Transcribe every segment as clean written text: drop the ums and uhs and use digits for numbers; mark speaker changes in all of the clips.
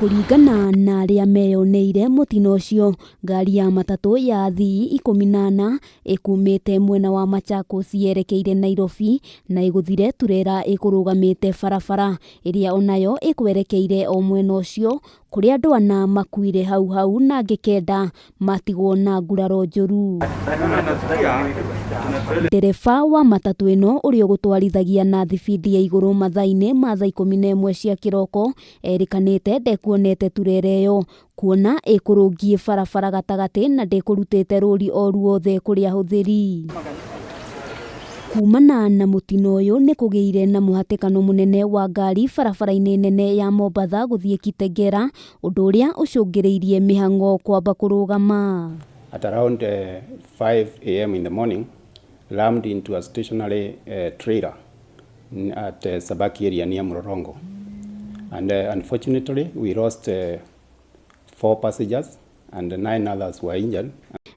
Speaker 1: Kũringana na arĩa meyoneire mũtino ũcio, ngari ya matatũ ya athii 14 ĩkumĩte mwena wa Machakos yerekeire Nairobi na ĩgũthire turera ĩkũrũgamĩte barabara ĩrĩa onayo ĩkwerekeire o mwena ũcio kũrĩa andũ ana makuire hau hau na angĩ 9 matigwo na nguraro njũru. Ndereba wa matatũ ĩno ũrĩa ũgũtwarithagia na thibindi ya igũrũ mathaa-inĩ ma thaa 11 cia kĩroko erĩkanĩte ndekuonete turera ĩyo kuona ĩkũrũngiĩ barabara gatagatĩ na ndĩkũrutĩte rũri o ruothe kũrĩ ahũthĩri. Kumana na mũtino ũyũ nĩ kũgĩire na mũhatĩkano mũnene wa ngari barabara-inĩ nene ya Mombatha gũthiĩ Kitengela, ũndũ ũrĩa ũcũngĩrĩirie mĩhang'o kwamba kũrũgama.
Speaker 2: At around 5 a.m. in the morning, rammed into a stationary trailer at Sabaki area near Mlolongo. And unfortunately, we lost 4 passengers and 9 others were injured.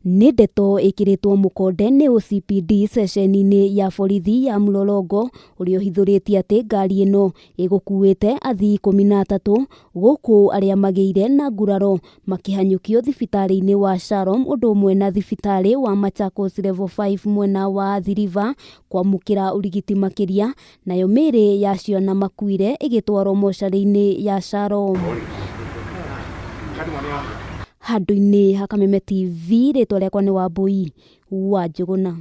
Speaker 1: Nĩ ndeto ĩkĩrĩtwo mũkonde nĩ OCPD ceceni-inĩ ya borithi ya Mlolongo ũrĩa ũhithũrĩtie atĩ ngari ĩno ĩgũkuĩte athii 13 gũkũ arĩa magĩire na nguraro makĩhanyũkio thibitarĩ-inĩ wa Shalom ũndũ ũmwe na thibitarĩ wa Machakos Level 5 mwena wa Athi River kwamũkĩra ũrigiti makĩria, nayo mĩĩrĩ ya ciana makuire ĩgĩtwarwo mocarĩ-inĩ ya Shalom. Handũ-inĩ ha Kameme TV, rĩtwa rĩakwa nĩ Wambui wa Njũgũna.